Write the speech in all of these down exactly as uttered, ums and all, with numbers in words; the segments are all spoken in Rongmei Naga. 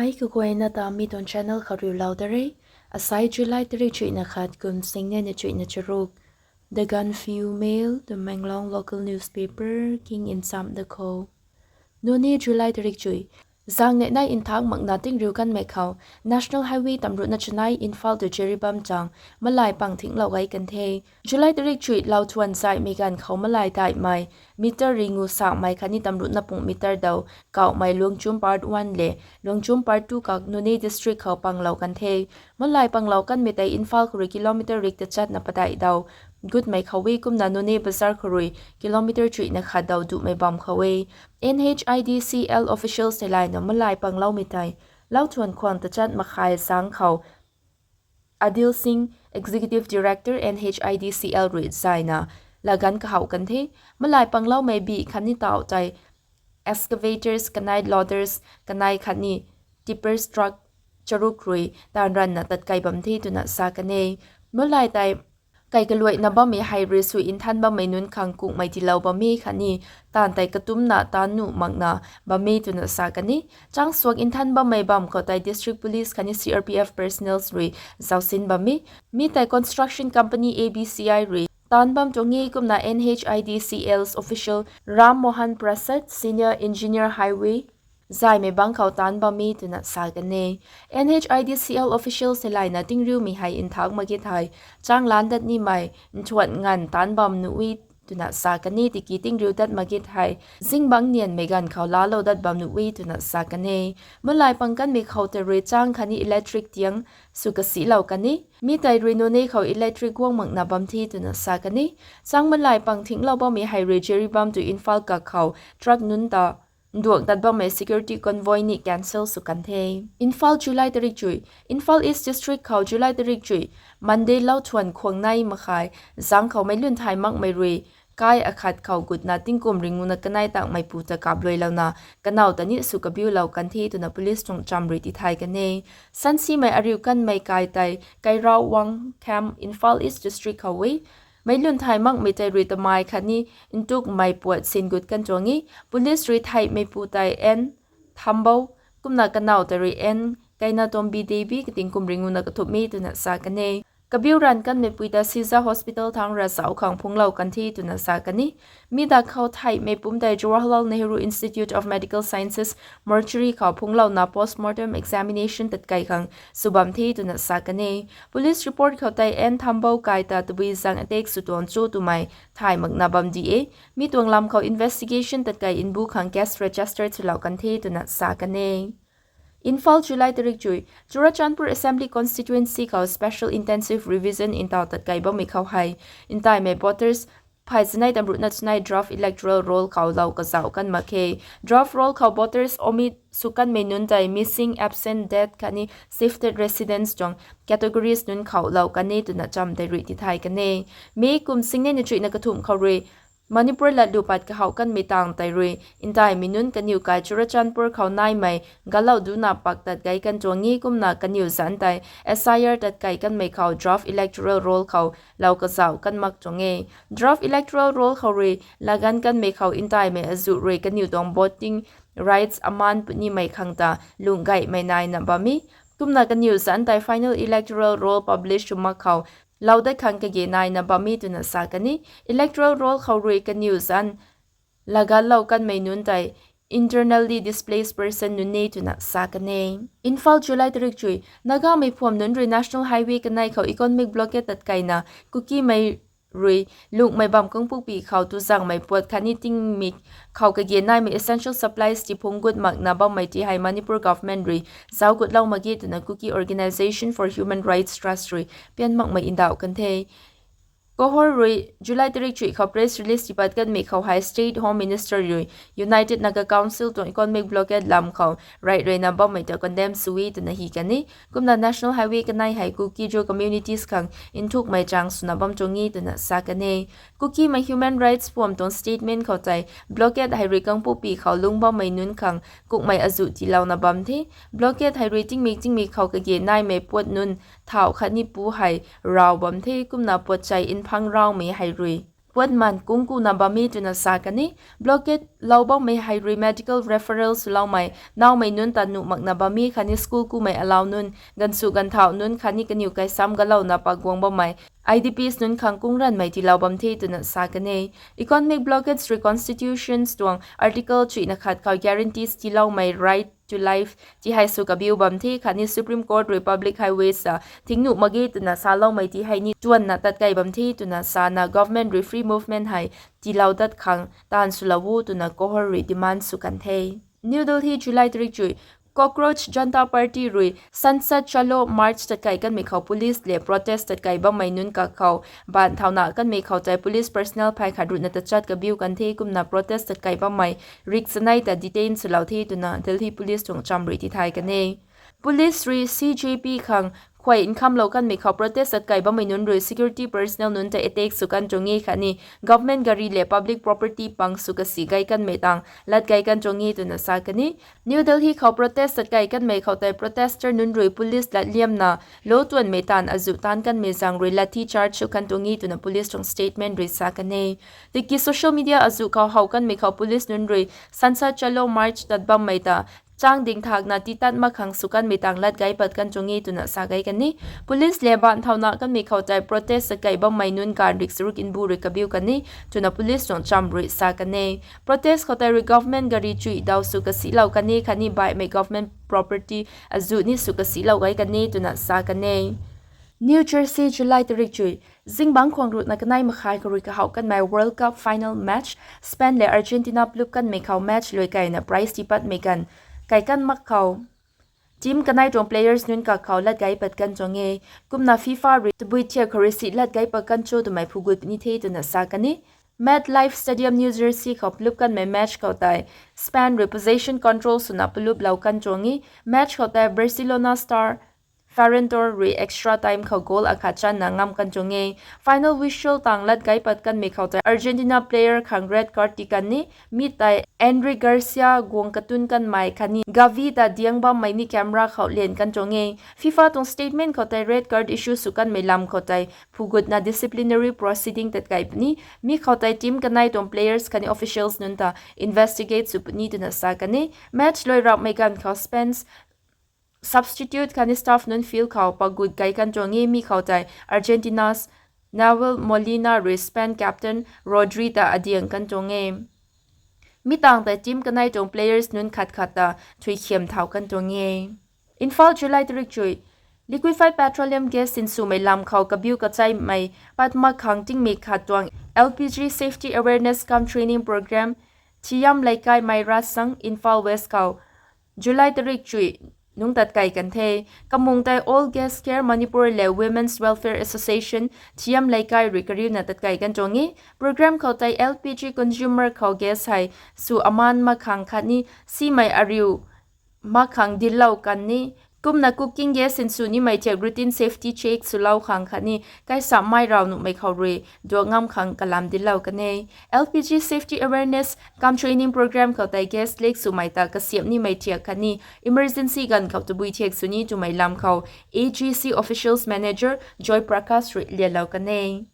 Hei kaguayna ta mi tuang channel khou riulou da re. Asai July tarik chuihna khat kum singnei na chuihna charuk. The Gaanphiu Mail, Tamenglong local newspaper king ncham da khou. Nune, July tarik chuih. Zaeng neih nai nthak makna tingriu kanmei khou National Highway tamruhna chanei Imphal tu Jiribam chang malai pang thinglou gay kan the. July tarik chuih lou thuan zaihmei ganv khou malai daihmei meter ri ngu samei khatni tamruhna pung meter daw kauhmei Luangchum Part One le Luangchum Part Two kak Nune district khou panglou kan the. Malai panglou kanmei tei Imphal khou rui kilometer rik tachatna padeih daw gutmei khou e, kumna Nune bazar khou rui kilometer chuihna khat daw duhmei bam khou e. N H I D C L officials tei layna malai pangloumei tei lou thuan khwang tachat makhai zaeng khou Adil Singh, Executive Director, N H I D C L rui zayna laganv kahouh kan the. Malai pangloumei bih khatni tauh tei excavators kanei, loaders kanei khatni tippers truck charuk rui taanv ranvna tatkei bam the twna sa kan e. Malai tei kai kaluaina bammei hei rui sui nthan bammei nunc khang kungmei tiilou bam e khatni taanv tei katumcna taanv nuh makna bam e twna sa kan e. Chang suak nthan bammei bam khou tei District Police khatni C R P F personnels rui zaucsin bam e. Mi tei construction company A B C I rui taanv bam tuang e, kumna N H I D C L's official Ram Mohan Prasad, Senior Engineer Highway, zaymei bangc khou taanv bam e twna sa kan e. N H I D C L officials tei layna tingriumei hei nthak mak ge thei chang lan dat nimei nthuan nganv taanv bam nuh e twna sa kan e, tiki tingriu dat mak ge thei zingbangc nianmei ganv khou laalou dat bam nuh e twna sa kan e. Malai pang kanmei khou tei rui chang khatni electric tiang sw kasilou kan e. Mi tei rui Nune khou electric guang makna bam the twna sa kan e. Chang malai pang thinglou bammei hei rui Jiribam tu Imphal kak khou truck nunc ta nduang tat bammei security convoy ni cancel sw kan the. Imphal, July tarik chuih. Imphal East District khou July tarik chuih Monday lou thuan khwang nei makhai zaeng khou meic lun thay makmei rui kai akhat khou gutna tingkum ringuna kanei tangmeipu ta kapluailouna kanow ta ni sw kabiulou kan the twna police tuang cham rui tithay kan e. Sansimei ariu kanmei kai tei Kairao Wang Camp, Imphal East District khou e. Meic lun thay makmei tei rui tamei khatni ntukmei puat sin gut kan tuang e. Police rui theihmeipu tei N Thambou, kumna kanow tei rui N Kainatombi Devi, katingkum ringuna kathumh e twna sa kan e. Kabiu ranv kanmeipui ta Shija Hospital thangc ravzauh khang phungclou kan the twna sa kan e. Mi dak khou theihmei pumc tei Jawaharlal Nehru Institute of Medical Sciences mortuary khou phungclouna postmortem examination tatkei khang sw bam the twna sa kan e. Police report khou tei N Thambou kai ta tabui zaeng attack sw tuang cho twmei thay makna bam di e. Mi tuang lam khou investigation tatkei nbu khang case register swlou kan the twna sa kan e. Imphal, July tarik chuih. Churachandpur Assembly Constituency khou special intensive revision ntaw tatkei bammei khou hei ntaimei voters phay chanei tamruhna chanei draft electoral roll khou lou kazauh kan mak khe. Draft roll khou voters omit sw kanmei nunc tei missing, absent, dead khatni shifted residents tuang categories nunc khou lou kan e twna cham tei rui tithay kan e. May kum singnei na chuihna kathumh khou rui Manipur latlu pat kahouh kanmei tang tei rui ntaimei nunc kaniw kai Churachandpur khou naimei galau duna pak tat gei kan tuang e, kumna kaniw zanc tei S I R tatkei kanmei khou draft electoral roll khou lou kazauh kan mak tuang e. Draft electoral roll khou rui laganv kanmei khou ntaimei azuh rui kaniw tuang voting rights aman punimei khang ta lungh gaymei naina bam e. Kumna kaniw zanc tei final electoral roll publish sw mak khou lou dat khang kage naina bam e twna sa kan e. Electoral roll khou rui kaniw zanc lagatlou kanmei nunc tei internally displaced person nunc e twna sa kan e. Imphal, July tarik chuih. Nagamei phuam nunc rui National Highway kanei khou economic blockade tatkeina Kukimei rui lunghmei bam Kangpokpi khou tuzangmei puat khatni tingmik khou kage naimei essential supplies tiphungc gut makna bammei ti hei Manipur government rui zauc gutlou mak ge twna Kuki Organisation for Human Rights Trust rui pian makmei ndauh kan the. Kohor rui July tarik chuih khou press release tipat kanmei khou hei State Home Minister rui United Naga Council tuang economic blockade lam khou rey ruina bammei ta condemn sw e twna hi kan e. Kumna National Highway kanei hei Kuki-Zo communities khang nthukmei chang swna bam tuang e twna sa kan e. Kukimei human rights phuam tuang statement khou tei blockade hei rui Kangpokpi khou lungc bammei nunc khang kukmei azuh tiilouna bam the. Blockade hei rui tingmik tingmik khou kage naimei puat nunc thauh khatni pu hei raw bam the, kumna puat chei nphang rawmei hei rui puatman kungkuna bam e twna sa kan e. Blockade lou bammei hei rui medical referral swloumei naumei nunc ta nuh makna bam e khatni school kumei alau nunc, ganvsu ganvthau nunc khatni kaniw kaisam galouna paguang bammei I D Ps nunc khang kungranmei tiilou bam the twna sa kan e. Economic blockades rui constitutions tuang article chuihna khat khou guarantees tiiloumei right to life ti hei sw kabiu bam the khatni Supreme Court rui public highways a thing nuh mak ge twna saloumei ti hei ni tuanna tatkei bam the twna sana government rui free movement hei tiilou dat khang taanv swlou o twna COHUR rui demand sw kan the. New Delhi, July tarik chui. Cockroach Janta Party rui Sansad Chalo March tatkei kanmei khou police le protest tatkei bammei nunc kakhou baanc thauna kanmei khou tei police personnel phay khat ruhna tachat kabiu kan the. Kumna protest tatkei bammei rik chanei ta detain swlou the twna Delhi police tuang cham rui tithay kan e. Police rui C J P khang khuay nkhamlou kanmei khou protest tatkei bammei nunc rui security personnel nunc ta attack sw kan tuang e khatni government gari le public property pang sw kasi gay kanmei tang lat gay kan tuang e twna sa kan e. New Delhi khou protest tatkei kanmei khou tei protester nunc rui police lat liamna lou tuanmei taanv azuh taanc kanmei zaeng rui lathi charge sw kan tuang e twna police tuang statement rui sa kan e. Tiki social media azuh khou how kanmei khou police nunc rui Sansad Chalo March tat bammei ta chang ding thakna titat mak khang sw kanmei tang lat gay pat kan tuang e twna sa gay kan e. Police le baanc thauna kanmei khou tei protest tatkei bammei nunc gaanv rik charuk mbu rui kabiu kan e twna police tuang cham rui sa kan e. Protest khou tei rui government gari chuih daw sw kasilou kan e khatni baihmei government property azuh ni sw kasilou gay kan e twna sa kan e. New Jersey, July tarik chui. Zingbangc khwang ruhna kanei makhai khou rui kahaw kanmei World Cup final match, Spain le Argentina plup kanmei khou match lui keyna prize tii patmei ganv kai kan mak khou team kanei tuang players nunc kakhou lat gay pat kan tuang e. Kumna FIFA rui tabui thiak khou rui si lat gay pat kan cho twmei phugut puni the twna sa kan e. MetLife Stadium, New Jersey khou plup kanmei match khou tei Spain rui possession control swna pluplou kan tuang e. Match khou tei Barcelona star Ferran Torres rui extra time khou goal akhat channa ngam kan tuang e. Final whistle tang lat gay pat kanmei khou tei Argentina player khang red card tii kan e. Mi tei Andre Garcia guang katun kanmei khatni Gavi ta diang bammei ni camera khou lian kan tuang e. FIFA tuang statement khou tei red card issue sw kanmei lam khou tei phugutna disciplinary proceeding tat kai puni. Mi khou tei team kanei tuang players khatni officials nunc ta investigate sw puni twna sa kan e. Match lui rapmei ganv khou Spain's substitute khatni staff nunc field khou pagut gay kan tuang e. Mi khou tei Argentina's Nahuel Molina rui Spain captain Rodri ta adiang kan tuang e. Mi tang tei team kanei tuang players nunc khat khat ta thuikhiam thau kan tuang e. Imphal, July tarik chui. Liquefied petroleum gas sinswmei lam khou kabiu kacheimei pat mak khang tingmik khat tuang L P G Safety Awareness cum Training Program Thiyam Leikai Meira Sangh, Imphal West khou July tarik chui nungc tat kai kan the. Kamung tei All Gas Care Manipur le Women's Welfare Association Thiyam Leikai rui kariuna tat kai kan tuang e. Program khou tei L P G consumer khou gas hei sw aman mak khang khatni simei ariu mak khang dillou kan ni. Kumna cooking gas sinsw nimei thiak routine safety check swlou khang khatni kaisam mei rau nuhmei khou rui duak ngam khang kalam dillou kan e. L P G Safety Awareness cum Training Program khou tei gas leak swmei ta kasiamh nimei thiak khatni emergency ganv khou tabui thiak sw ni twmei lam khou A G C Officials Manager Joy Prakash rui lialou kan e.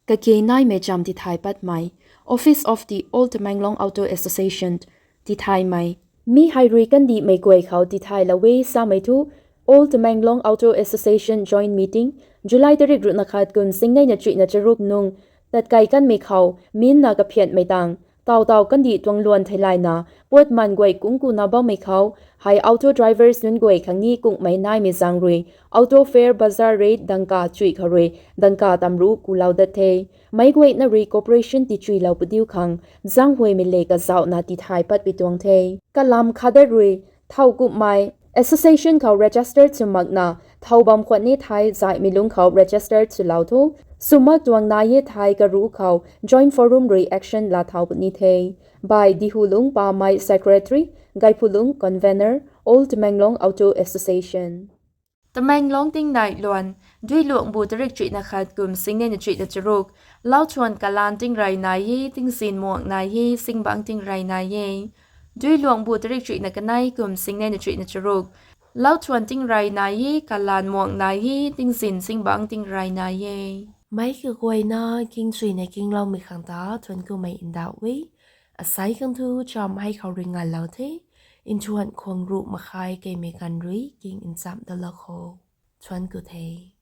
Kake naimei cham tithay patmei, Office of the All Tamenglong Auto Association, tithaymei. Mi hei rui kandihmei guay khou tithaylou e samei thu, All Tamenglong Auto Association Joint Meeting, July tarik ruhna khat kum singneina chuihna charuk nung tat kai kanmei khou minna kaphianmei tang taw taw kandih tuang luan theilayna puatman guay kungkuna bammei khou hei auto drivers nunc guay khang ni kungmei naimei zaeng rui auto fare bazaar rate dangka chuih khou rui dangka tamruc kulou dat the. Meic guayna rui cooperation tichuilou pudiu khang zaenghuaymei le kazauhna tithay patpui tuang the. Kalam khat dat rui thow kumhmei association khou registered sw makna thow bam khwan ni thei zaihmei lungc khou registered swlou thu, sw mak tuang nai e thei karuc khou joint forum rui action laa thau puni the. By Dihulung Pamei, Secretary, Gaiphulung, Convener, All Tamenglong Auto Association. Tamenglong tingnai luan. Duiluangbu tarik chuihna khat kum singneina chuihna charuk. Lauthuan kalan tingrey nai e, tingzin muang nai e, singbangc tingrey nai e. Duiluangbu tarik chuihna kanei kum singneina chuihna charuk. Lauthuan tingrey nai e, kalan muang nai e, tingzin singbangc tingrey nai e. Meic kaguayna kingchuina kingloumei khang ta thuanc kumei ndauh e. Asei khang thu cham hei khou rui nganlou the. Nthuan khwang ruh makhai keimei ganv rui king nchamh dalou kho. Thuanc ku the.